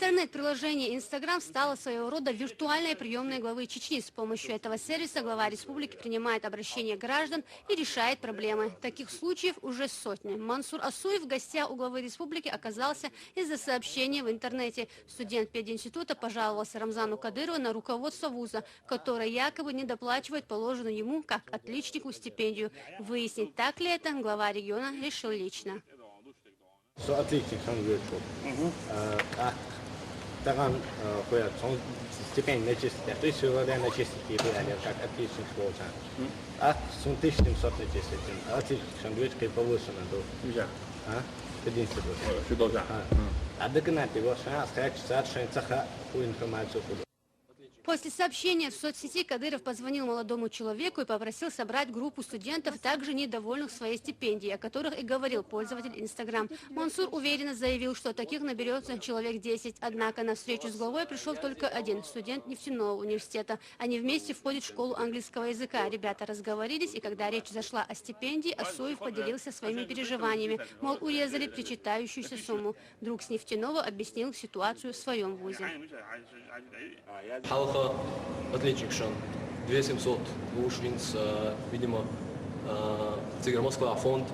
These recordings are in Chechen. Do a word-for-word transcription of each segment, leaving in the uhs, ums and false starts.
Интернет-приложение Instagram стало своего рода виртуальной приемной главы Чечни. С помощью этого сервиса глава республики принимает обращения граждан и решает проблемы. Таких случаев уже сотни. Мансур Асуев в гостях у главы республики оказался из-за сообщения в интернете. Студент пединститута пожаловался Рамзану Кадырову на руководство вуза, которое якобы не доплачивает положенную ему, как отличнику, стипендию. Выяснить, так ли это, глава региона решил лично. Со отличник сан вуьйцур. Мгм. Э, а, таган, э, хуя, сон стипендия начислить, то есть его начислить, и хуя, как отличник получает. А сун тысяча семьсот начислить, отличник сан вуьйцур, повышенно, да. Нельзя. А? Пединститут. Чуть должна. А. А деканат его шанс, как сад, шанс, цаха, хуй информацию куда. После сообщения в соцсети Кадыров позвонил молодому человеку и попросил собрать группу студентов, также недовольных своей стипендией, о которых и говорил пользователь Instagram. Мансур уверенно заявил, что таких наберется человек десять. Однако на встречу с главой пришел только один студент нефтяного университета. Они вместе входят в школу английского языка. Ребята разговорились, и когда речь зашла о стипендии, Асуев поделился своими переживаниями, мол, урезали причитающуюся сумму. Друг с нефтяного объяснил ситуацию в своем вузе. Хьалха отличникшан две семьсот луш хӀинца, видимо, цигара Москва фонд.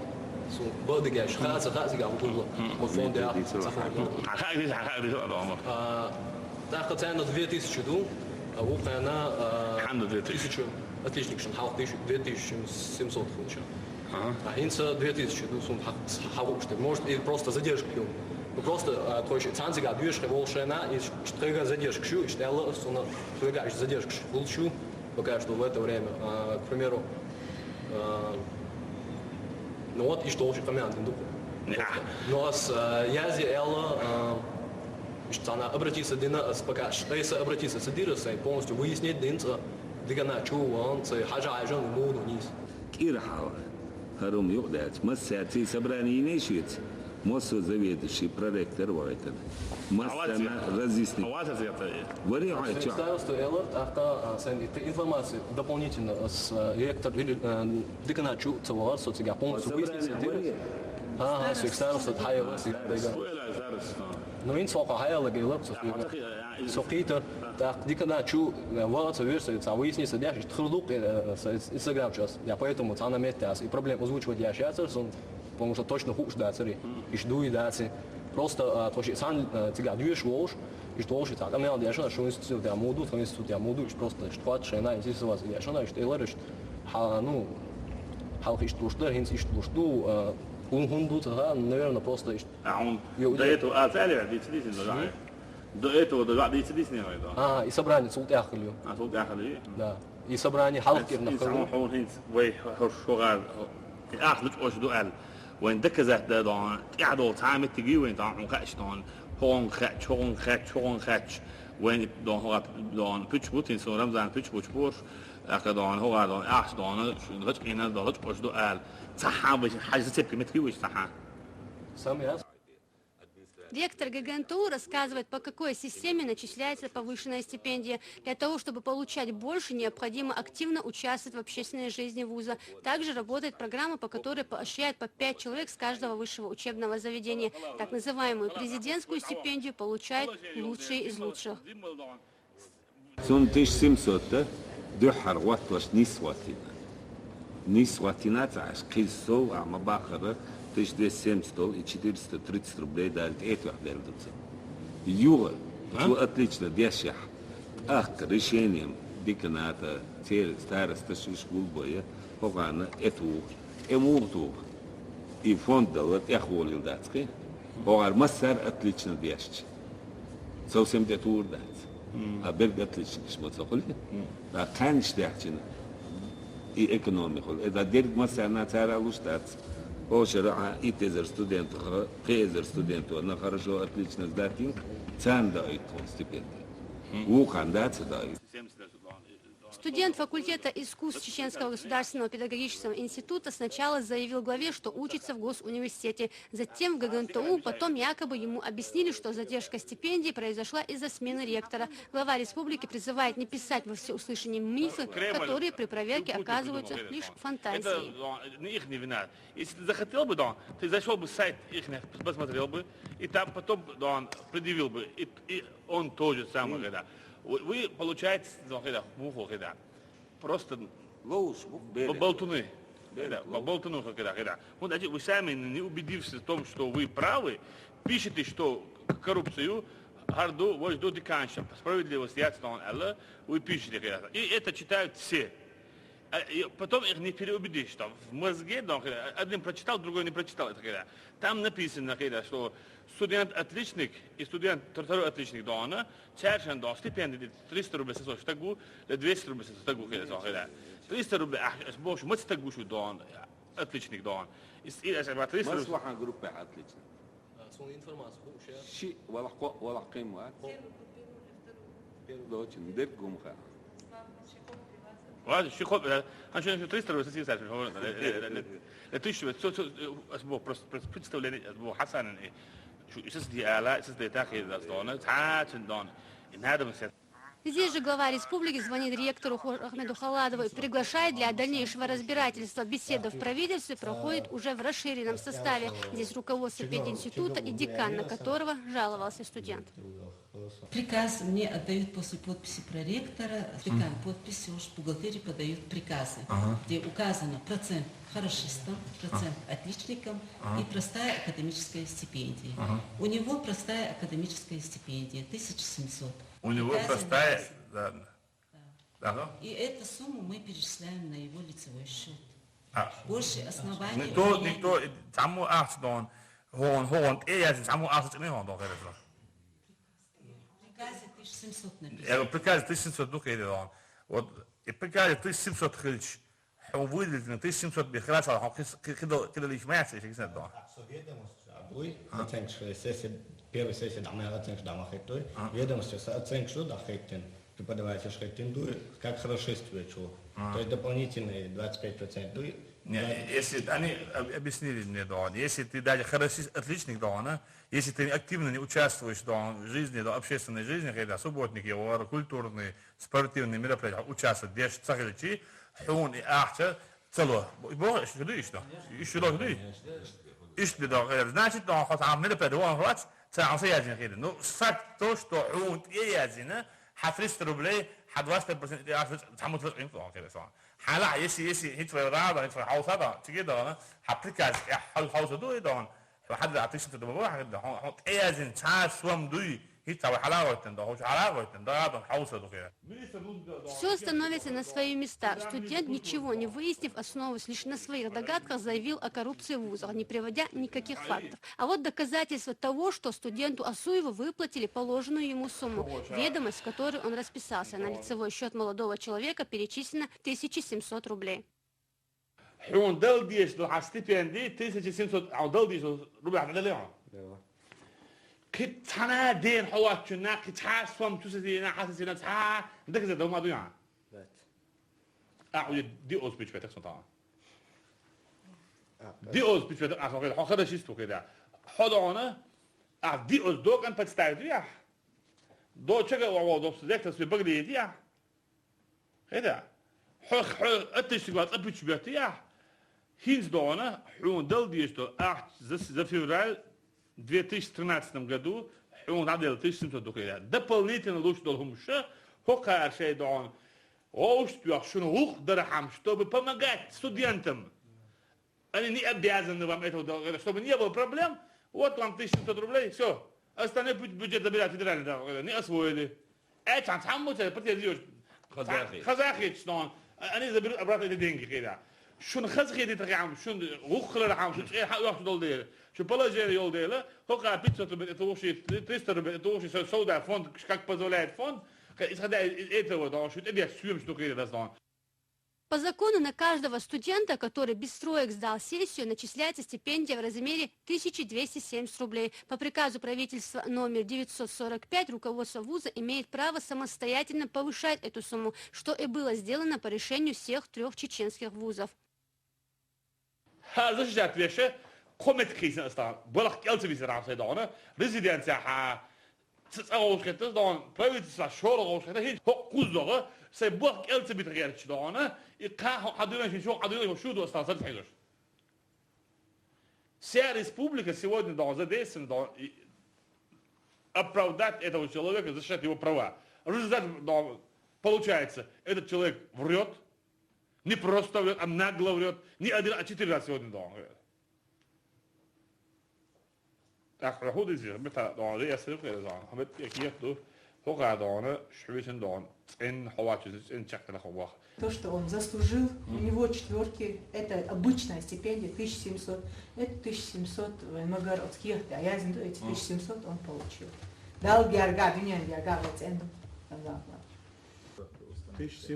Су бадыгаш хаца хаца гал кулла. Мо фонд я. Тахта цена две тысячи ду, а у хана Ханна две тысячи. Тысячу отличникшан хьалха две тысячи семьсот хунча. А хӀинца две тысячи ду сум хьагуштаг. Может, и просто задержка ю. Ну просто тхойш цанцига дуеш хе волшена, и тхойга задержка шу, и штелла сона тхойга задержка шу. Лучу пока что в это время. К примеру, ну вот и что вообще команд. Ну ас язи элла ишта цана обратиться дина ас пока что эса обратиться с дирасай полностью выяснить динца дигана чу ван цай хажа айжан муду низ. КӀира хьалха. ХӀара-м юкъ даьлча, массаьрца собрание йина шуьца, массо заведующий, проректор вахийтар. Массарна разъяснить. Вари хьайча. Староста элар, тӀаккха сайн итт информация дополнительно с ректор или деканат чу ца вахар, со цига полностью выяснить. Ага, со староста хьайла цига. Ну ин соха хьайла гелар со. Со кхитар, так, дикана чу ваца версия, ца выяснить, ца дяш, тхыр лук, э, с-, с-, Instagram час. Я поэтому ца на месте, и проблем озвучивать я сейчас, сон, потому что точно хуш да, цари. Иш дуй да, ци. Просто, а, то, что сан, э, цига дуешь волш, иш то, что там, я, я, что институт, я муду, то институт, я муду, иш просто, что хват, шена, если с вас, я, что, иш, ты лариш, ха, ну, халх иш туш да, хинс иш туш ду, э, хун, хун ду, ца, наверное, просто иш. А он до этого, а, цали, а, децидисин, да, до этого, да, децидисин, да. А, и собрание султяхлю. А, султяхлю. Да. И собрание халкирна. Саму хун хинс, вай, хор, шугар, ах, луч ош дуал. Вайн доказать да, да, я дол цамит тиги, вайн, да, хун кач, да, хун кач, хун кач, хун кач. Вайн, да, хун, да, пуч бутин, сон Рамзан пуч, пуч, пуч. Ах, да, хун, да, ах, да, шун, луч, ина, да, луч ош дуал. Цаха, вай, хаж зацепки метки, вай, цаха. Сам я. Ректор ГГНТУ рассказывает, по какой системе начисляется повышенная стипендия. Для того, чтобы получать больше, необходимо активно участвовать в общественной жизни вуза. Также работает программа, по которой поощряют по пять человек с каждого высшего учебного заведения. Так называемую президентскую стипендию получают лучшие из лучших. Сун тысяча семьсот-та дуьххьара гӀоттош нис гӀоттийна. Нис гӀоттийна ца Ӏаш, кхин сов а ма бахара, тысяча двести семьдесят доллар и четыреста тридцать рублей дали тӀетоьхна дерг ду ца. Юха, цо отлично дешшехь, тӀаккха решением деканата, церан староста шуш гулбоя, хӀокхана тӀетуха, тӀемуха туха. И фонд дала тӀехволил дац кхин. ХӀокхара массара отлично дешча. Совсем тӀе тур дац. А берг отличникаш ма ца хуьлу. А кхаьнаш даьхчина и экономи хуьлу. Эда дерг массарна цара луш дац. Ошара а итт эзар студентах, пхи эзар студентона хорошо отлично сдатинг, царна даойтта хун стипенди. Вукхарна дац а даойтта. Студент факультета искусств Чеченского государственного педагогического института сначала заявил главе, что учится в госуниверситете, затем в ГГНТУ, потом якобы ему объяснили, что задержка стипендии произошла из-за смены ректора. Глава республики призывает не писать во всеусышание мифы, которые при проверке оказываются лишь фантазией. Это, э, не их не вина. Если ты захотел бы, да, ты зашел бы в сайт их, посмотрел бы, и там потом, да, он предъявил бы, и, и он тоже самое, когда. Вы, вы получаете, да, когда, муху, когда. Просто Лоуш, б- болтуны. Когда, б- болтуны, когда, когда. Вот, значит, вы сами, не убедившись в том, что вы правы, пишете, что коррупцию, гарду, вожду диканша, справедливость, я стон, Алла, вы пишете, когда. И это читают все. А, и потом их не переубедишь, что в мозге, да, когда, один прочитал, другой не прочитал, это когда. Там написано, когда, что студент отличник и студент второй отличник, да, она, чаршан, да, стипендия триста рублей сосо штагу, или двести рублей сосо штагу, когда, когда. Триста рублей, а, с больше, мать штагу, что, да, отличник, да. И, и, а, триста рублей. Маслахан группа отлично. Сун информация хуша. Ши, валахко, валахким, а? Очень, дерг гумха. Ладно, щи хоп, э, а что, что, триста рублей, сосо, сосо, тысяча, сосо, сосо, э, сбо, просто, просто представление, сбо, Хасан, э, что, и сосо, ди, ала, и сосо, ди, так, и да, что, она, а, что, да, и надо, мы все. Здесь же глава республики звонит ректору Хор- Ахмеду Халадову и приглашает для дальнейшего разбирательства. Беседа в правительстве проходит уже в расширенном составе. Здесь руководство пединститута и декан, на которого жаловался студент. Приказ мне отдают после подписи проректора. Декан подписи уж в бухгалтерии подают приказы, где указано процент хорошистам, процент отличникам и простая академическая стипендия. У него простая академическая стипендия, тысяча семьсот. У него Приказе простая... написано. Да. Ага. И эту сумму мы перечисляем на его лицевой счет. А. Больше оснований Никто, у меня никто, нет. Цаму Ахс, да, он, он, он, э, я Цаму Ахс, не он, да, хорошо. В приказе тысяча семьсот Я написано. говорю, приказ тысяча семьсот, ну, хейде, да, он. Вот, и приказ тысяча семьсот хилч, он выделил, тысяча семьсот бихраса, он кидал, кидал их мясо, если не знаю, да. Со ведомостью, а вы оценка, сессия, первая сессия, да, мы оценка, да, мы хейтой. Ведомостью, со оценка, что, да, хейтин. Преподаватель хейтин, дуй, как хорошист, что. То есть дополнительные двадцать пять процентов, дуй. Не, если они об- объяснили мне, да, если ты даже хороший отличник, да, она, если ты активно не участвуешь, да, в жизни, да, общественной жизни, когда субботник, его культурные, спортивные мероприятия, участвуешь, деш цагличи, хун и ахча, цело. Бо, что ты, что? И что ты? Ишли, да, э, значит, да, хоть а мероприятие, он хват, цаан се язин хири. Ну, факт то, что хун и язина, ха триста рублей, ха двадцать пять процентов, я саму тот им, он хири, сон. Хала, если, если, хит фай рада, хит фай хауса, да, тиги, да, ха приказ, я хал хауса, дуй, да, он, ха хадра, тысяча, да, ха, ха, триста, цаан суам, дуй, хит фай хала, да, хала, да, хауса, дуй. Все становится на свои места. Студент, ничего не выяснив, основываясь лишь на своих догадках, заявил о коррупции в вузах, не приводя никаких фактов. А вот доказательства того, что студенту Асуеву выплатили положенную ему сумму. Ведомость, в которой он расписался. На лицевой счет молодого человека перечислено тысяча семьсот рублей. Хун дал деш до ха стипендии тысяча семьсот, а дал деш до рубля дал он. Кит цана ден хават чуна, кит ха суам чусина, ха сина, ха, дак за дома дуя. А, уж ди оз пич петак сунта. Ди оз пич петак, а, ха, ха, да, чисто, когда. Ходона, а, ди оз док ан подставить, я. До чего, о, о, до, дек, свой багли, я. Хеда. Хо, хо, это что, вот, а пич петак, я. Хинц дона, хун дал деш до, а, за, за февраль две тысячи тринадцатом году, хун надел тысяча семьсот дукеля. Дополнительно луч дол хумша, хо каршей дон. Оуш тюах шун хух дархам, чтобы помогать студентам. Они не обязаны вам этого долга, чтобы не было проблем. Вот вам тысяча семьсот рублей, все. Остальной бю- бюджет забирает федеральный, да, не освоили. Э, чан, чан, мучай, подтвердишь. Хазахи. Хазахи, что он. Они заберут обратно эти деньги, когда. Шун хазахи, это хам, шун ухлар хам, шун э, ха, ох, дол дел. Шун положение йол дела. Хока пятьсот рублей, это вообще, триста рублей, это вообще со- сода фонд, как позволяет фонд. Исходя из этого, да, что это я съем, что когда, да, он. По закону на каждого студента, который без троек сдал сессию, начисляется стипендия в размере тысяча двести семьдесят рублей. По приказу правительства номер девятьсот сорок пять руководство вуза имеет право самостоятельно повышать эту сумму, что и было сделано по решению всех трех чеченских вузов. Хьа защищать веши, кхо меттиг хийцина ас тахана. Балха кӀел ца бисар хьа сай догӀана, резиденция хьа, ца цӀа гӀовшхетта догӀана, правительство шора гӀовшхетта, хӀинца хӀокху кхуззогӀа, сай балха кӀел ца бита гӀерташ догӀана, и кхаха хьа дуьйна шин шо хьа дуьйна шу ду ас тахана сарца хьийзаш. Вся республика сегодня догӀана задействована догӀана, и оправдать этого человека, защищать его права. Результат догӀана, получается, этот человек врет, не просто врет, а нагло врет. Не один, а четыре раза сегодня догӀана. ТӀаккха хӀун дийцира, мета догӀана, реестр кхера догӀана. ХӀама тӀе кехат ду, хӀокхара догӀана, шуьйсина догӀана, цӀен хьовачуьзна, цӀен чекхдина хьо ваха. То, что он заслужил, у него четверки, это обычная стипендия, тысяча семьсот, это тысяча семьсот, МГР от кехат, а я знаю, эти тысяча семьсот он получил. Дал герга, дунен герга, вот это.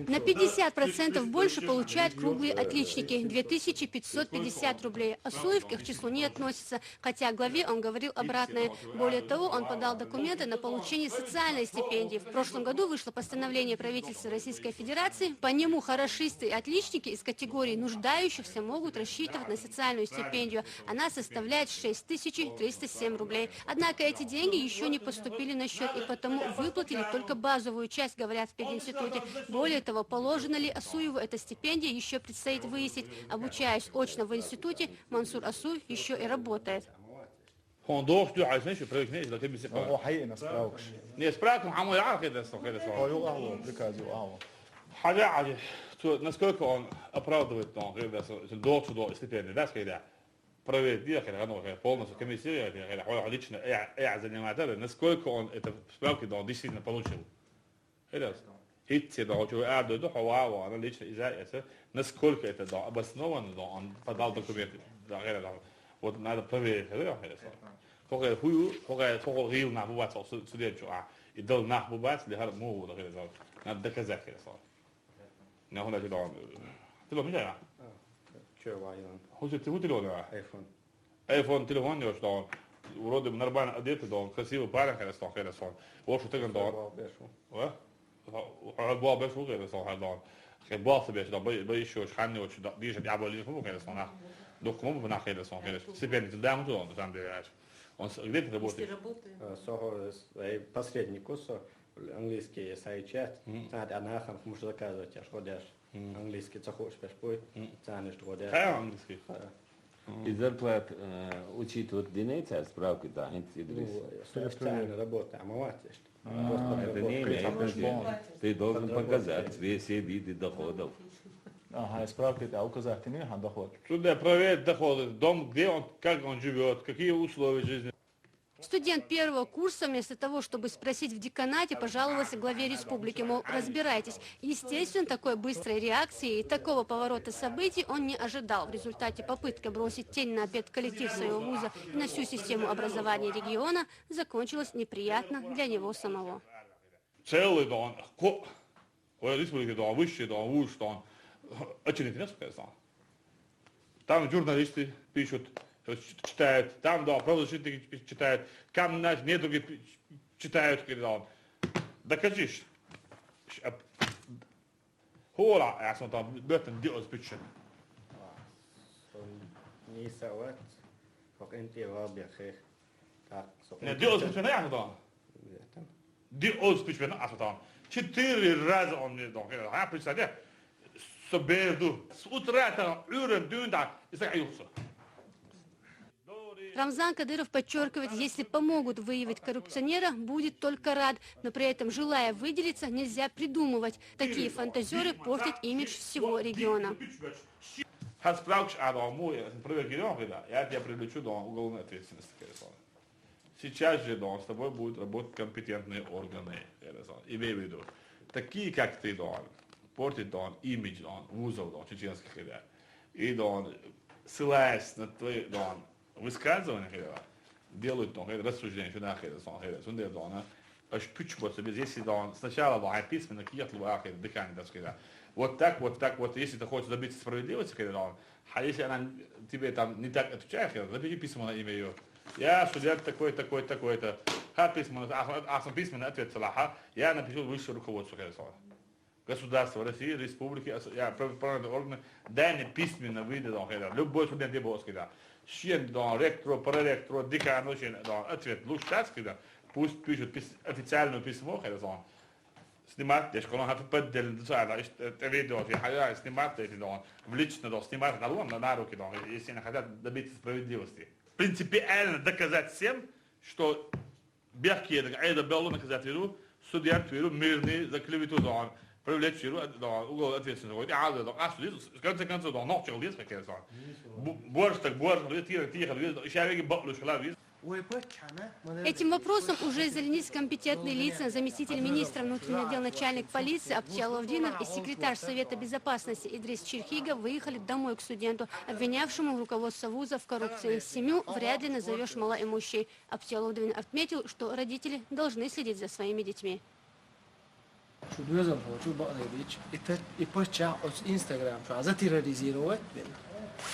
На пятьдесят процентов больше получают круглые отличники, две тысячи пятьсот пятьдесят рублей. Асуев к их числу не относится, хотя главе он говорил обратное. Более того, он подал документы на получение социальной стипендии. В прошлом году вышло постановление правительства Российской Федерации. По нему хорошисты и отличники из категории нуждающихся могут рассчитывать на социальную стипендию. Она составляет шесть тысяч триста семь рублей. Однако эти деньги еще не поступили на счет, и потому выплатили только базовую часть, говорят в пединституте. Более того, положено ли Асуеву эта стипендия, еще предстоит выяснить. Обучаясь очно в институте, Мансур Асуев еще и работает. Хьуна дохуш дуьхьал шу проверка не ишта комиссия. О, хьаьъина справкаш. Не, справка хьан ма яхар хӀеда со хӀеда со. О, юкъахьо, приказ юкъахьо. Хьажа Ӏади, цо насколько он оправдывает, он хӀеда со, дохуш до стипендия, да, хӀеда. Проверить дехира, оно хӀеда, полностью комиссия хӀеда, хӀеда, хьо лично э, э, заниматься, насколько он это справки дал действительно получил. ХӀеда. ХӀитте дал, чу ар ду, хьо ва, ва, она лично иза, это, насколько это дал, обоснованно дал, он подал документы, да, хӀеда, да. Вот надо проверить, хӀеда, хӀеда со. ХӀокхуьнан хӀу ю, хӀокхуьнан хӀокху гӀийла нах бу бац хӀокху студент чу а. И дала нах бу бац, лехар муха ву хӀеда со. Надо доказать, хӀеда со. Нахуна телефон. Телефон мича? Чё вайон? ХӀун шу телефон а? Айфон. Айфон телефон йош догӀун. Вроде бы нормально одетый догӀун, красивый парень хӀеда со, хӀеда со. Вошу таган догӀун. Бал бешу. Ва? Хьо бал беш ву хӀеда со хӀара догӀун. Хе бал са беш догӀун, бай бай шош ханни очу дийша дӀаболлин хӀу хӀеда со нах. Дукха ма бу нах хӀеда со хӀеда. Стипендия да ма догӀун, там де яш. Он с- где ты работаешь? Работает. Со хо ай посреднику со английский сайчат. Цат анахан хмуш заказывать аш ходяш. Английский ца хош пеш пой. Цаниш ходяш. Хай английский. И зарплат э, учитывать диней цар справки да, хинт идрис. Социальная работа, а мамат есть. Это не имеет значения. Ты должен показать все виды доходов. Ага, справки это указать не хан доход. Сюда проверить доходы, дом, где он, как он живет, какие условия жизни. Студент первого курса, вместо того, чтобы спросить в деканате, пожаловался главе республики, мол, разбирайтесь. Естественно, такой быстрой реакции и такого поворота событий он не ожидал. В результате попытка бросить тень на педколлектив своего вуза и на всю систему образования региона закончилась неприятно для него самого. Целый дом, ко, ой, республики дом, высший дом, вуз дом, очень интересно, конечно. Там журналисты пишут, э, ч- читают, там, да, правозащитники пи- читают, там наши недруги пи- читают, когда он. Докажи, ш- ш- ап- Хула, я смотрю, бетон диос пичен. Нийса ват. Хок энти вал бехе. Так, со. Не, диос пичен, я смотрю. Диос пичен, я смотрю. Четыре раза он мне дал. А представьте, собеду. С утра там, утром, дюнда, и так юхсо. Рамзан Кадыров подчеркивает, если помогут выявить коррупционера, будет только рад, но при этом, желая выделиться, нельзя придумывать. Такие фантазеры портят имидж всего региона. Хас правкш а дал, му, я проверки дал, да. Я тебя привлечу до уголовной ответственности, конечно. Сейчас же, дон, с тобой будут работать компетентные органы, я сказал. Имей в виду, такие, как ты, дон, портят, дон, имидж, дон, вузов, дон, чеченских ребят. И, дон, ссылаясь на твои, дон, высказывания, хера, делают, дон, хера, рассуждения, что нахер, дон, хера, сунде, дон, а? Аж пуч вот себе здесь, дон, сначала, дон, письменно, кият, луа, хера, дыхание, да, хера. Вот так, вот так, вот, если ты хочешь добиться справедливости, когда он, а если она тебе там не так отвечает, когда, напиши письмо на имя ее. Я студент такой, такой, такой-то. Ха, письмо, а, а, а, письменный ответ салаха. Я напишу высшее руководство, когда он. Государства России, республики, ос-, я, правоохранительные органы, дай мне письменно выйдет, он, когда. Любой студент, где был, когда. Шен, да, ректору, проректору, декану, шен, да, ответ. Лучше так, когда. Пусть пишут пис-, официальное письмо, когда он. Снимать, деш, кулун хӀаьта поддельно, да, да, иш-, э, э, видео, я, я снимать, эти, да, в лично, да, снимать, да, на, на руки, да, если они хотят добиться справедливости. Принципиально доказать всем, что бехке, да, это было наказать виру, судья виру, мирный, за клевету, да, привлечь виру, да, уголовную ответственность, да, а, да, а, судья, в конце концов, да, ногчик лез, как я сказал. Бу-, борщ так, борщ, тихо, тихо, тихо, да, ещё веки баклюш, хла, виз. Этим вопросом уже занялись компетентные лица, заместитель министра внутренних дел, начальник полиции Аптиаловдинов и секретарь Совета безопасности Идрис Черхигов выехали домой к студенту, обвинявшему руководство вуза в коррупции. Семью вряд ли назовешь малоимущей. Аптиаловдин отметил, что родители должны следить за своими детьми. Шу доьзалхочо бакъдерг дийцича, и та-, и паччахь оцу Instagram чохь затерроризировать вина.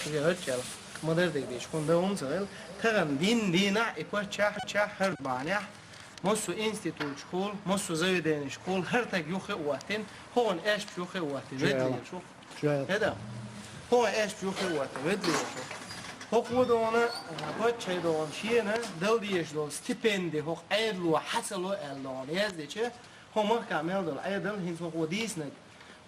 Иза хӀара чӀел ма-дарра дерг дийцича, хӀунда хӀума ца хилла, тахана дин дийнахь и паччахь, чахь хӀара бахьанехь, массо а институташкахула, массо а заведенешкахула хӀара таг юххе а хӀоттийна, хӀокхуьнан аьшпаш юххе а хӀоттийна, чӀел, ведалера шу. ХӀеда. ХӀокхуьнан аьшпаш юххе а хӀоттийна, ведалера шу. ХӀокхо дона, паччахьо дона, шена дала дезаш долу стипенди хӀокху Ӏедало хьан ца ло аьлла дона, яздича, хӀокху махкахь мел долу Ӏедал хӀинца хӀокхо дийцинарг,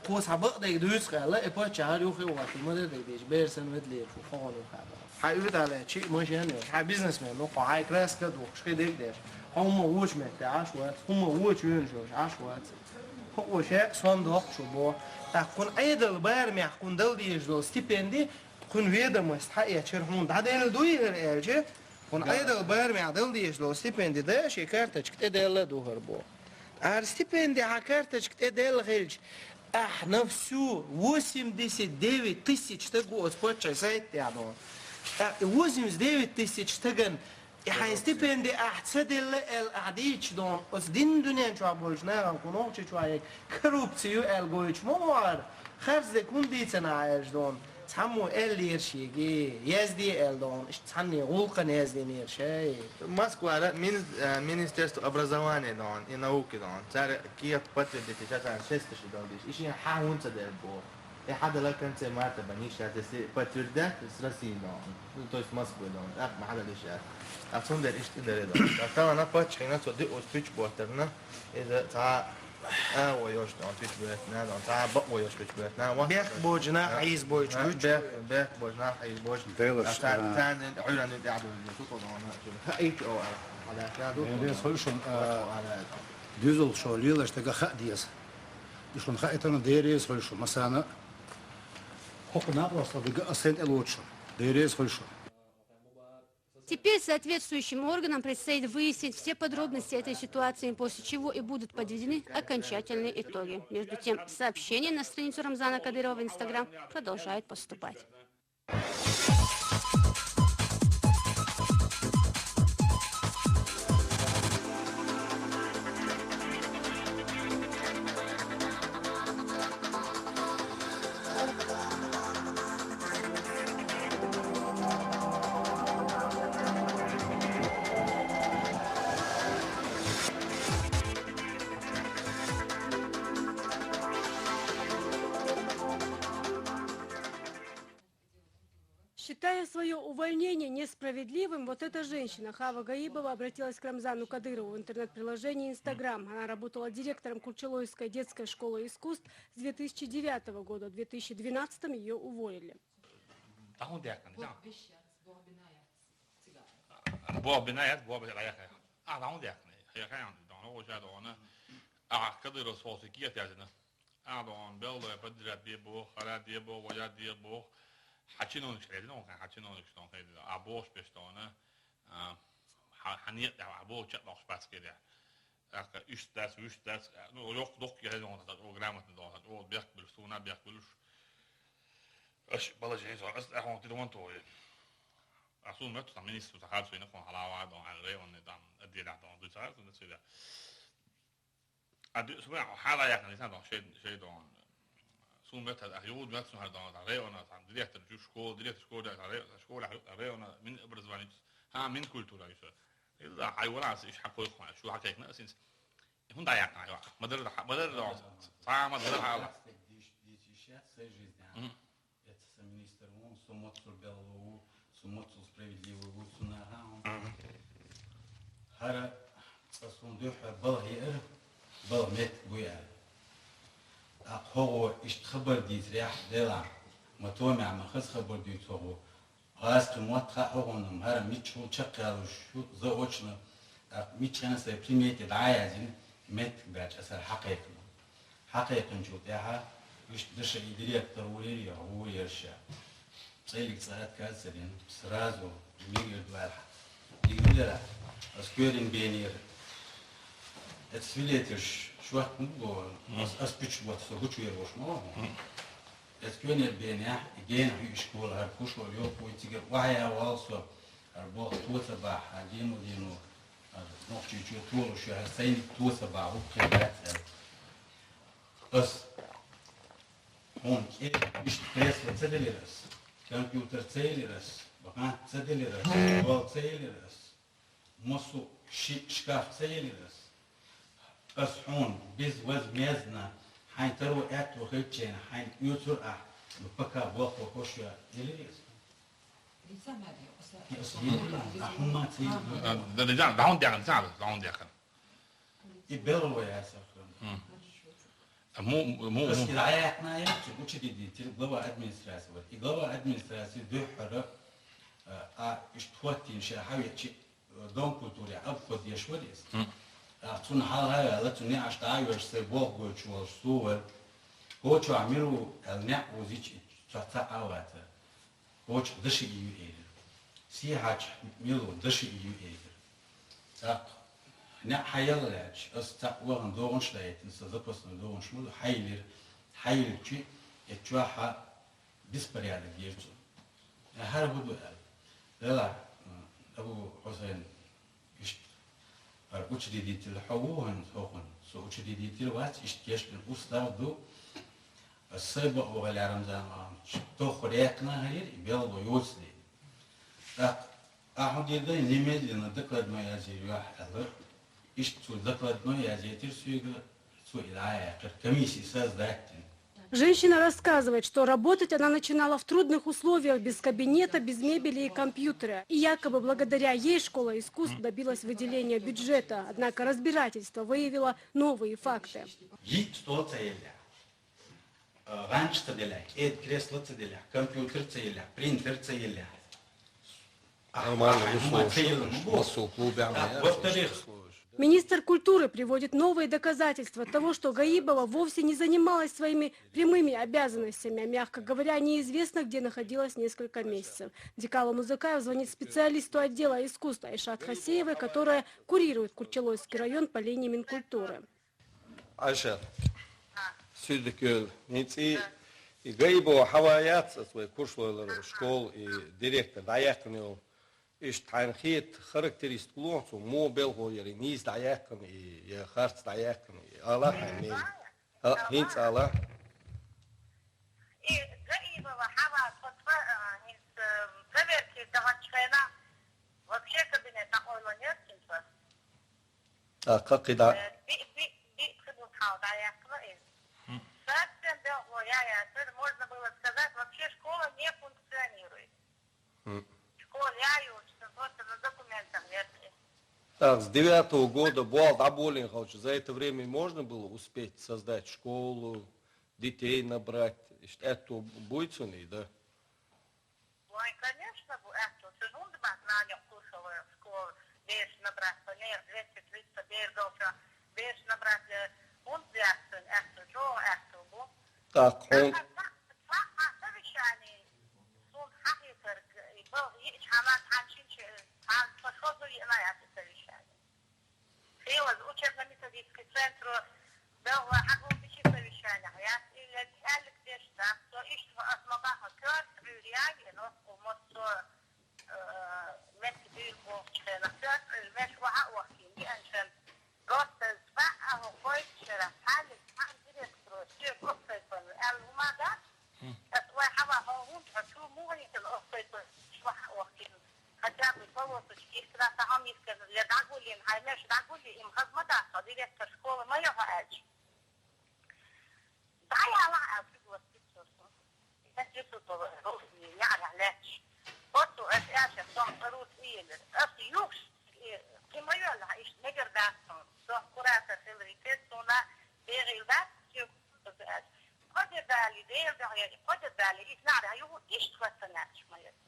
кхо цхьа бакъдерг дуьйцу аьлла, и паччахь хӀара юххе а хӀоттийна, ма-дарра дерг дийцича, бер санна ведалера шу, хӀокхуьнан юххе а дона. Хьан уьйтӀа лаьтташ машен а йолуш, хьан бизнесмен ву, хьо хьайн краска а духкуш, хи дерг а деш, хьо хӀумма вочу метте Ӏаш вац, хӀумма вочу юьнаш йолуш Ӏаш вац. ХӀокхо шаьш сонта доккхуш ву боху. ТӀаккха кхунна Ӏедал барамехь кхунна дала дезаш долу стипенди, кхунна ведомость хьаэцчара хьуна дӀаделла дуй хӀара аьлча, кхунна Ӏедал барамехь дала дезаш долу стипенди дан шен карточка тӀе даьлла а ду хӀара боху. ТӀаккха хӀара стипенди хьан карточка тӀе даьлла хилча, ахьа на всю восемьдесят девять тысяч стаг ву оцу паччахьан сайта тӀехь дона. ТӀаккха и восемьдесят девять тысяч стагана И хьайн стипенди ахь ца делла аьлла, ахь дийцича дона, оцу динан дуьнен чохь болчу нахана кху нохчи чохь ерг коррупци ю аьлла гойтуш ма ву хьара. Харц дерг хӀунда дийцина ахь аьлча дона, цхьаммо аьллера шега, язде аьлла дона, иштта цхьанне гӀуллакхана яздинера шай. Москвара мини-, э, Министерство образования дона и науки дона. Цара кехат подтвердить, ша царна шесташ дона дийш. И шен хьан хӀунда ца дерг боху. И хьадала конце марта бан йиш яц, если подтвердят с Россией, но, ну, то есть Москвой, но, так, ма хьадала йиш яц. А цундела иштта и дара, но. Так, талана паччахьна цо диъ оцу пуьч боттарна, иза цхьа а во йолуш, но, пуьч боьттина, но, цхьа а бакъ во йолуш пуьч боьттина, вот. Бехк боцу нах хьийза бойтуш, а, пуьч. Бехк, бехк боцу нах хьийза бойтуш. Делаш, а, царна, а, царна хьуьранна тӀаьхьа ду, шу кхо дона, шу. Хаийта о, а, хьадаккха ду. Делаш, хӀуй шун, а, дуьзалш шо лелаш дага хаа деза. И шуна хаийтина Дела реза хуьлда шуна, массарна а. ХӀокху накъосталла дага ас сайн тӀе лоцуш шуна. Дела реза хуьлда шуна. Теперь соответствующим органам предстоит выяснить все подробности этой ситуации, после чего и будут подведены окончательные итоги. Между тем, сообщения на страницу Рамзана Кадырова в Instagram продолжают поступать. Считая свое увольнение несправедливым, вот эта женщина, Хава Гаибова, обратилась к Рамзану Кадырову в интернет-приложении Instagram. Она работала директором Курчалойской детской школы искусств с две тысячи девятого года. В две тысячи двенадцатом ее уволили. Тахун дяхна, да? Бобинаят, Бобинаят, Бобинаят. А, тахун дяхна. Я хаян, да, ну, уже, да, она. А, Кадыров соус и кият язына. Ахьа дона беллой подряд де боху, хара де боху, вая де боху. Хьан чиновникаш хьедина, хьан чиновникаш дона хьедина. А бохуш беш дона, а, хьан, хьан некъ тӀехь, а боху чекхдоккхуш бац кхидӀа. ТӀаккха иштта дац, вуьшта дац, ну, йоккха доккха яхье дона, тӀаккха грамотно дона, тӀаккха бехк буьлуш, суна бехк буьлуш. Аша положение со, ас тӀехь хьуна тидаман тохе. А суна метту сан министр, сан харцвина, кхуна хьалава дона, хьан районный там, отделах дона, дуьйцахьара суна, цуьйда. А ду-, субай хьала яхна, сан дон, шей, шей дон. Сум мет ах юд мет сум хар дан района, там директор жу школа, директор школа, района, школа района, мин образование, ха, мин культура юса. Илла хай варас иш хакой хма, шу хакайкна синс. Хун да якна ва. Мадар да, мадар да. Та мадар ха. Диш диш иш я сей жизнь. Мгм. Эцэс министр вун, сумоцул беллу, сумоцул справедливый ву, сунаган. Хара цасун духьа балгъи эр, балгъ мет буя. А хого ишт хабар дит ряхь дела, матомя махас хабар дит хого. Аз ту мот ха хогоным, хара мичхул чакъялу шу заочно, а мичхана сай примете дая зин, мет бач асар хакайкна. Хьакъикъинчул тӀехьа ишт дыша и директор урир я, урирша. ЦӀелиг цӀа отказ царин, сразу мигир дуал. Дигилера, аскерин бенир. Это свидетель швахт муго, ас, ас пич вот, со гучуер вош мало. Аскерин беня, и ген хи школа, ар кушло, ё, пуйтигер, вая валсо, ар бо туца ба, а дину дину, ар нохчи чу тулу шу, ар сайник туца ба, у кхе. Ас хун кӀел ишт кресло ца делирас, компьютер ца елирас, бакъан ца делирас, стол ца елирас, масу ши шкаф ца елирас. Ас хун безвозмездно хьайн таро аьтту хилчен, хьайн оьцур ахь, ну, пока бохо хошуя елирас. Ас елирас, а хун ма ца елирас. Да, да, да, да, он дяхан, да, да, он дяхан. И белого я сахран. М. А му, му, Ас му. Илаятная, учредитель, глава администрации. Вот. И глава администрации духара, а, а, иштхуаттин ша хавечи, э, дом культуры, обход ешварис. М. А, цун халгая, ла цун не аш та еш се бог гочу вал сувал. Хочу амиру, ал не узич, ца, ца авата. Хоч дыши ию эйгир. Си хач милу дыши ию эйгир. Так, не хаял ляч, ас так ваган догонш лайтин, са запасной догонш мулу, хайлир, хайлир чи, э, чуаха беспорядок герцу. Э, хар буду эл. Эла, м, Абу Хусейн, ишт, ар учредитель хавухан, хохун. Со учредитель вац, ишт кешлин устав ду, а, сай ба огаля Рамзан Иванович. Тох рекна харир, и бело юцли. Так, аху деда немедленно докладной азир юах элэ. Ишт цу докладной азетир суйга, цу илая, как комиссии создать. Женщина рассказывает, что работать она начинала в трудных условиях, без кабинета, без мебели и компьютера. И якобы благодаря ей школа искусств добилась выделения бюджета. Однако разбирательство выявило новые факты. Ги стол цаэля, э, ганч цаэля, эд кресло цаэля, компьютер цаэля, принтер цаэля. Нормально, ну, слушай, клубе, а, во-вторых, Министр культуры приводит новые доказательства того, что Гаибова вовсе не занималась своими прямыми обязанностями, а, мягко говоря, неизвестно где находилась несколько месяцев. Дикало Музыкаев звонит специалисту отдела искусств Айшат Хасеевой, которая курирует Курчалойский район по линии Минкультуры. Айшат, сюдикюл, ници, и Гаибова хаваяц, свой куршлойлар школ и директор, да, яхнил. Ишт хьайн хет характеристик луонцу, мо белхо яри, низ дӀаяьккхана и, я харц дӀаяьккхана и. Ала хьайн мел. А, хӀинц ала. И Гаибова хьава, а, низ, э, проверки давать хвена. Вообще кабинет такой нет, типа. А, как и да? Э, би, би, би, цибут хьал дӀаяьккхана и. Совсем белхо я, я, можно было сказать, вообще школа не функционирует. М. Школа яют, что просто на документах верхи. Так, с девятого года бал дӀаболин хилча, за это время можно было успеть создать школу, детей набрать, ишт эту буйцуни, да? Ой, конечно, бу эту, сынун дбат на нёк курсовая школа, беш набрать, по ней двести триста беш голча, беш набрать, э, он взяться, эту, жо, эту, бу. Так, он Совещание. Сум хьахьисар, и бал, и чхьана, тхьанчин чи, тхьан, подходу, и на яси совещание. Хилаз учебно-методический центр, бал, хьагул бичи совещание, я, или алик деш, да, то ишт, ас мабаха, кёрт, рюрья, и нос, умот, то, э, мет дыр бо, чхена, кёрт, меш, ва, ва, и аншен. Просто, ба, а, хой, чера, хали, хан, директор, все, просто, это, ал, ума, да,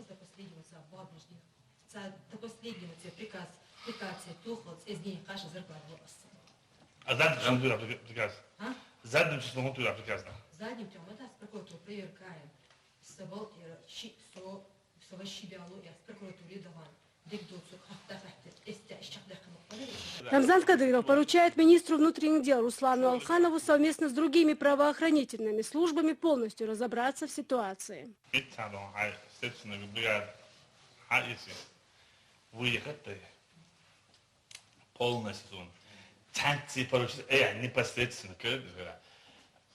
из до последнего цӀа бабнаш дих. ЦӀа до последнего цӀе приказ, приказ цӀе тохал, цӀе из дийна кхаьча зарплата лу аз цӀа. А задним числом хӀун туьйхира приказ? А? Задним числом хӀун туьйхира приказ? Задним числом, ма дац, прокуратура проверка яьй. Са балтера ши, со, со ва ши бялу, я прокуратуре дахьан. Дик доцу хатта хатта, эсте иш чакхдаккха мукъале. Рамзан Кадыров поручает министру внутренних дел Руслану Алханову совместно с другими правоохранительными службами полностью разобраться в ситуации. Итхадон хай следственный бригада хай иси. Выехать полностью. Цанци поручить, э, непосредственно, как это,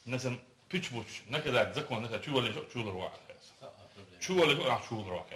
на сам пич буч, наказать, закон, наказать, чували, чували. Чували, чували.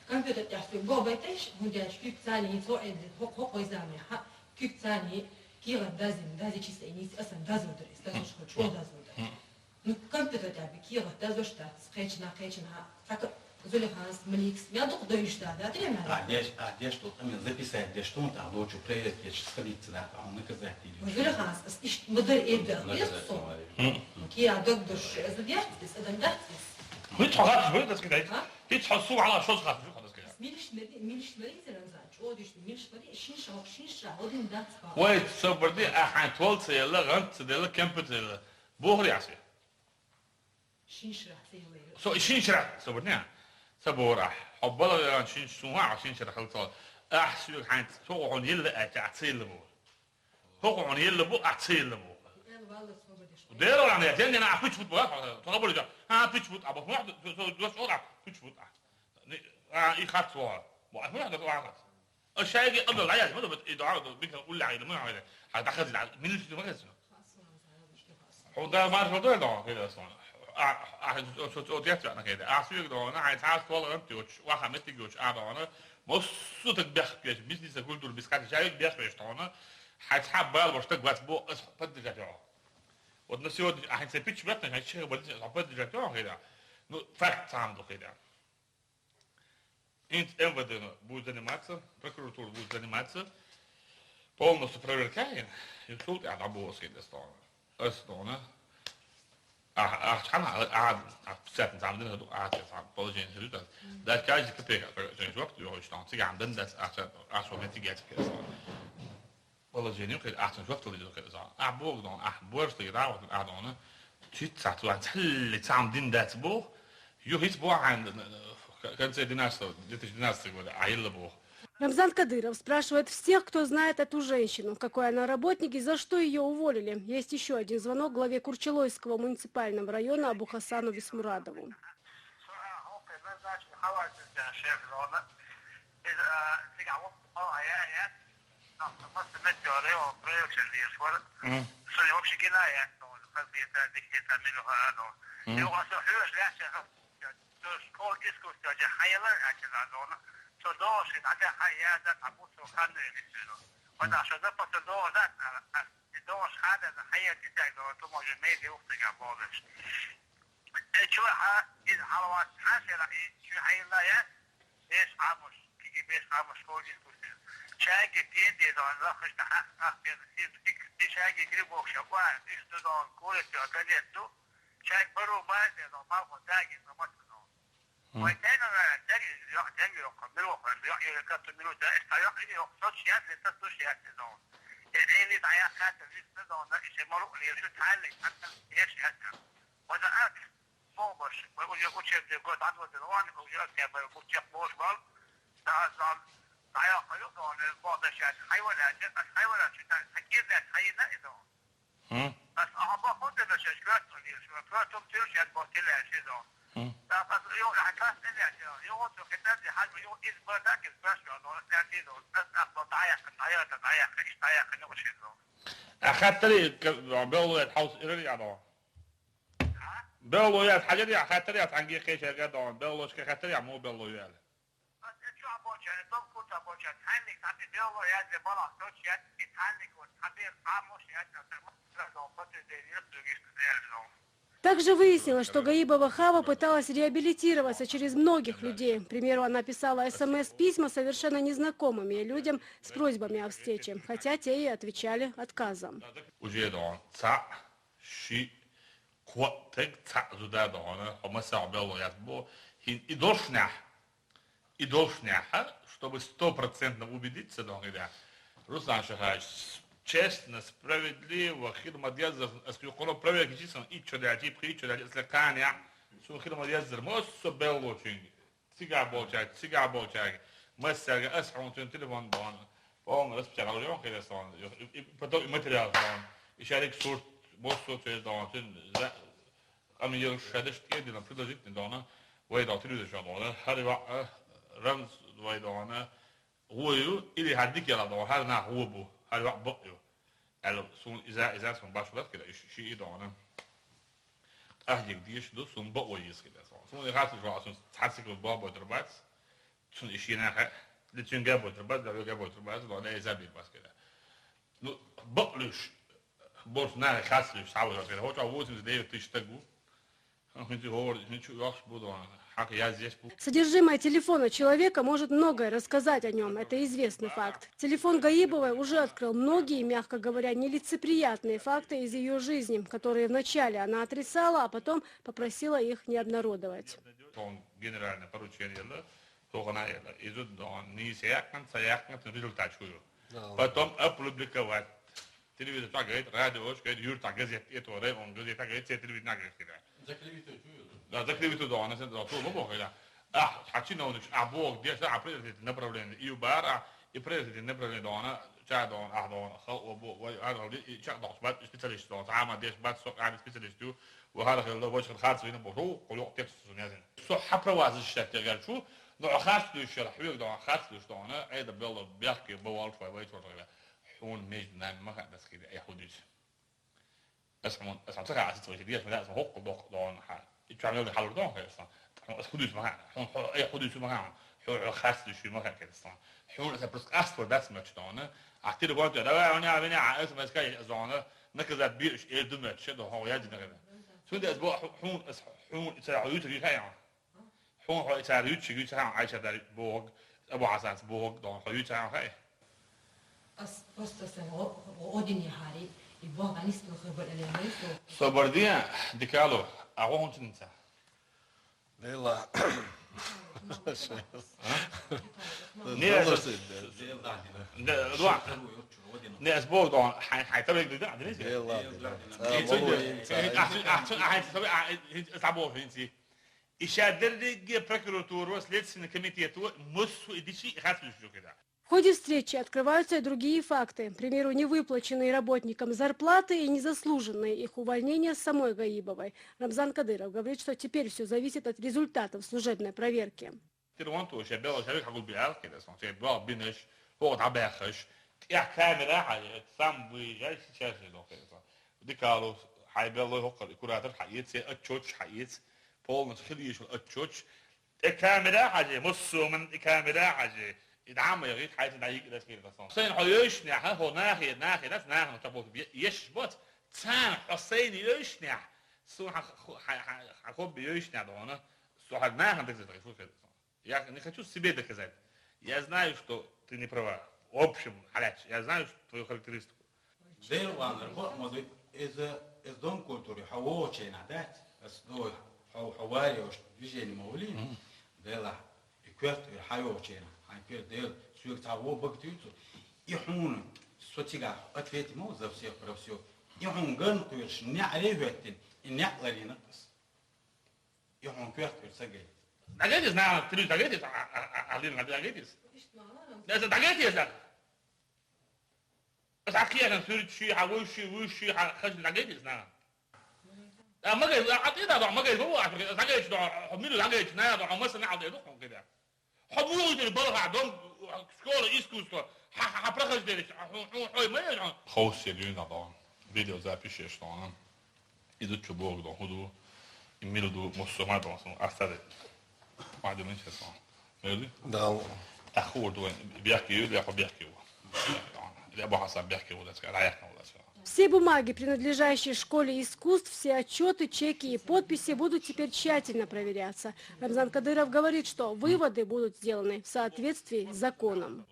Компьютер тӀехь соьга го байтайш, хӀунда аьлча куьг царний цо Ӏедда, хӀокху, хӀокху заманахь куьг царний кехат дазина, дазичи сай нийса асан дазо дара, иза дазуш хӀо чӀогӀа дазо дара. Ну, компьютер тӀехь бен кехат дазош дац, кхечанхьа, кхечанхьа, цхьаька Зулиханс, Маликс, мел дукха дойуш да, да, тӀе мел? А, деш, а, деш, ту, а, мел записать деш, ту, тахь лучу проверить еш, сходиться, да, там, наказать или Зулиханс, ас иштта ма дар эбдах, Наказать, деш, со. Говорю. Кия дог душ, зудеш, ас адам дац, ас. ХӀинца хьо хаташ бу, дас кидай? А? ХӀинца хьо су хьала шоз хаташ бу, хьо дас кидай? Милиш мари, милиш мари зелен зан, чӀодиш, милиш мари, шин шох, шин ша, один дац ба. Вай, собар де, а хьайн тол ца елла, гӀант ца делла, компьютер елла. Бохур яхси. Шин шрах ца елла. Со шин шрах, собар не. Са бохур ахь. Хьо бала веран шин шуха, шин шрах хал цал. Ахь суьг хьайн, со хьон елла аьлча, а ца елла бохур. ХӀокху хьуна елла бу, ахь ца елла бу. Дера ван я, тендина а пуч бут бу, то хабар да. А пуч бут, а бу, то то то то а пуч бут. А и хат со. Бу а хат. А шайги абла я, ма бит и да бик улла ай ма ай. Ха дахаз да, минус ма хас. Худа маршал да да, кеда сон. А а то то то я на кеда. А суйг да, на ай тас толган тюч, ва хамет тюч, а да. Мосу так бяхкеш, бизнеса культура бискат шайги бяхкеш тона. Хьайн цхьа бала баш таг вац бо, ас поддержать йо. Вот на сегодня, а хьайн цхьа пич бетта, хьайн чех больница, а поддержать йо, хеда. Ну, факт сам ду хеда. Инц М В Д будет заниматься, прокуратура будет заниматься, полностью проверкаем, инсульт, а там было хеда стона. Ас стона. А, а, чхьана, а, а, а, пятьдесят там дин, а, а, там положение сидит, а. Да, каждый копейка, то есть, вот, его что, цыган, да, да, а, а, что, не тягать, положение, а, что, вот, а, Бог, да, а, больше ты, да, вот, а, да, цит, цат, цат, цат, цам дин, да, Бог, ю, хит, Бог, а, в конце двенадцатого, две тысячи двенадцатого года, а, Илла Бог. Рамзан Кадыров спрашивает всех, кто знает эту женщину, какой она работник и за что ее уволили. Есть еще один звонок главе Курчелойского муниципального района Абу Хасану Бисмурадову. Мгм. Школа искусства же хьаялар а чеза зона. Со догӀуш хӀинца хьан яда, а бу со ханна элисуьйла. Вада шо за паса догӀуш дац, а, а, и догӀуш хада за хьая дитаг догӀу, ту може меди ухтага болуш. Э, чу хьа, из хьалавац хьан шера, и чу хьайла я, беш Ӏамуш, киги беш Ӏамуш школа искусства. Чайги пен де догӀу, лахаш да хьа, хьа, пен, син, и, и чайги грибок ша, ва, иш ду догӀу, курит ду, галет ду. Чайги бару бай де догӀу, малхо даги, но мат догӀу. Вай тайна ра, дери, йо, дери, йо, мило, йо, йо, кату мило, да, эс, йо, йо, соч, я, листа, туш, я, сезон. Э, э, листа, я, ката, листа, сезон, да, ише, малу, листа, тайли, ката, еш, я, ката. Вада, а, бомбаш, вай, уже учебный год, а, вот, он, уже, октябрь, учеб, бомбаш, бал, да, зал, да, я, каю, он, бомбаш, я, хайван, я, хайван, я, читать, хакир, я, хайна, сезон. М. Ас ахьа бохуртира шаьш коьртах лелаш, коьртах тираш ян бохтила аьлла ши зон. М. ТӀаккха ас йо, хьан кас тӀе лаьцна, йо, цу хетарди хьажа, йо, иза бардак, иза баш, йо, но, ас лаьцна, но, ас ахьа бо дӀаяхка, дӀаяхка, дӀаяхка, иш дӀаяхка, но, ши зон. А хаттари, к-, белло яц хьовс ирар яно. А? Белло яц хьажар я, хаттари яц, хьанге кхечерга дон, беллошка хаттари я, мо белло ял. Также выяснилось, что Гаибова Хава пыталась реабилитироваться через многих людей. К примеру, она писала С М С-письма совершенно незнакомыми людям с просьбами о встрече, хотя те ей отвечали отказом. Уже дон, ца, ши, кхо, тег, ца, зуда дон, хьо масса белло яц бо, хин и дошнях. И должна, а, чтобы стопроцентно убедиться, дон, да. Руслан Шахаевич, честно, справедливо, хир ма деззар, ас кху проверка чисан, иччо дачи, пхи иччо дачи, асле кханя, су хир ма деззар, мо со белло чуьнга. Цига болча, цига болча, массага ас хьон цун телефон дон, полный распечатка уже он хирес дон, и, и потом и материал дон, и шарик сурт, босс со цвет дон, цун, за, Ам йо шадаш тӀедина предложить дона, вай дал телевизор шо дона, хӀара ваъ, рамз вай дона, гӀо ю, или хӀара дика яла дона, хӀара нах гӀо бу, хӀара ваъ бакъ ю. Аьлла, сун иза, иза сун баш лат кида, иш-, ши и дона. Ахьдик диш ду, сун бакъ вай йис кида сун. Сун и хату жо, сун цхьа секунд бо бо дурбац. Цун иши наха, да цуьнга бойтур бац, да вега бойтур бац, да вега бойтур бац, да. Ну, бакълуьш, борс наха хастлуьш, схьавойтур, хӀо чӀогӀ восемьдесят девять тысяч стаг ву. ХӀинца хӀора, хӀинца чу йохуш бу дона, хьакъ язъеш бу. Содержимое телефона человека может многое рассказать о нем, это известный факт. Телефон Гаибовой уже открыл многие, мягко говоря, нелицеприятные факты из ее жизни, которые вначале она отрицала, а потом попросила их не обнародовать. Цунна генеральное поручение елла, цо хӀана елла. Иза дона нийса яьккхина, ца яьккхина, цун результат шу ю. Да. Потом опубликовать. Телевизор чохь гайта, радиош гайта, юьртахь газет это, район газета гайта, церан телевидение гайта. Закрывиту чу ю? Да, закрывиту дона, сан дона, цо ма боху, да. Ахь, хьан чиновникаш, ахь боху, деш, ахь производительное направление, и ю бара, и производительное направление дона, ча дона, ахь дона, хал, о, бо, вай, ар, и ча дохуш бац, специалист дона, цхьа ма деш бац, со, ахь специалист ю, ва хьара хилла, вочу хана харц вина боху, кху йокъа текст сузун язйина. Со хьан праваза шаьтта гар чу, но харц дуьйш яра, хьоьга дона, харц дуьйш дона, айда белла, бехке, бавалш вай, вай чорта гара. Хьуна между нами ма хаьа дас хилла, айхьа дуьйцу. Ас хьуна, ас хьуна ца хаьа, ас ца вайша деш, ас хьуна хӀокху боккха дона хьа. И чу мел хьалур дона хьо, сан. Хьуна ас хӀу дуьйцу ма хаьа, хьуна хьо, э, хӀу дуьйцу ма хаьа, хьуна хьо, хьо харц дуьйцу ма хаьа, сан. Хьуна ас просто астор дац моьттуш дона. А телефон тӀе, давай, хьуна, а, вина, а, СМС кай, зона, наказать бе, уьш, эр ду моьттуш, дона, хьо язйина хьуна. Цундела ас бо, хьу-, хьуна ас, хьуна ца хьо юьтур хаьа. Хьуна хьо и цара юьтуш, юьтуш хьан Ӏайша дар боху, Абу Хьасанс боху, дона хьо юьтуш хьан хай? Ас просто сан о-, о-, один яхьари, и боху дӀанисбелла хабар элем вай со. Собар де, дикало, а гӀо хӀунда ца? Дела. А? Не, Дела с-, да. Да, да. Не, ас боху, дона, хьай, хьай, табек да, да, да, Дела, да. Ахча, ахча, ахча, ахча, ахча, ахча, ахча, ахча, И ша дерриге прокуратуро, Следственный комитето, массо и дичи, и хас вижу, когда. В ходе встречи открываются и другие факты. К примеру, невыплаченные работникам зарплаты и незаслуженные их увольнения самой Гаибовой. Рамзан Кадыров говорит, что теперь все зависит от результатов служебной проверки. Тир вон то, ше бела, ше вик хагул би алкеда, сон, ше бела бинеш, хо дабехаш, я камера хай, сам выезжай сейчас же дохе. Дикалу, хай бела, хо куратор хай, се отчёт хай, полностью хилиш отчёт. Э, камера хай, муссуман, э, камера хай. И дама я гит хай, да, и да, сон. Сэн хо ёшня, ха, хо нахи, нахи, да, нахи, табот, еш бот, цан, хо сэн ёшня. Су ха, ха, ха, ха, хо б ёшня, да, она. Су ха нахи, да, да, да. Я не хочу себе доказать. Я знаю, что ты не права. В общем, Аляч, я знаю, что твою характеристику. Дел ванар бо моду из, из дом культуры, хьо вочена, да? Из, ну, хьо, хьо варёш движение мовли. Мгм. Дела, и квест, и хьо вочена. Хьан пер дел, сюр ца во бак тюцу. И хьуна, со цига ответить мол за всех, про всё. И хьуна ган квеш, не ареветтин, и не ларина кас. И хьуна коьрта хир ца гайта. ДӀагайтис нахана, телевизор дӀагайтис, а, а, а, а, Алина, дӀагайтис? Даьса дӀагайтис, да? Аса хьан кхиаран суьрташ ши, хьан вуьш ши, вуьш ши, хьан хазна дӀагайтис нахана? А, ма гай, а, а, тӀе да, ма гай, ма ву, а, дӀагайтис, да, хьо мила дӀагайтис, на, да, хьо маса нахьал дӀа, хьо кхида. Хьо муха дира балха, дом, школа искусства, хьа, хьа, хьа прохождение, хьо, хьо, хьо, ма ян, хьо. Ховсе дуьйна дон. Видеозапись еш дон. Иза чу боху дон, хӀу ду? И мила ду, муссу ма дон, сон, астаде. Ма ду, мин чесно. Мила ду? Да. Ахур ду, бехке ю, бехке, бехке ю. Я бо хасан бехке ю, да, ска, да, я ска. Все бумаги, принадлежащие школе искусств, все отчёты, чеки и подписи будут теперь тщательно проверяться. Рамзан Кадыров говорит, что выводы будут сделаны в соответствии с законом.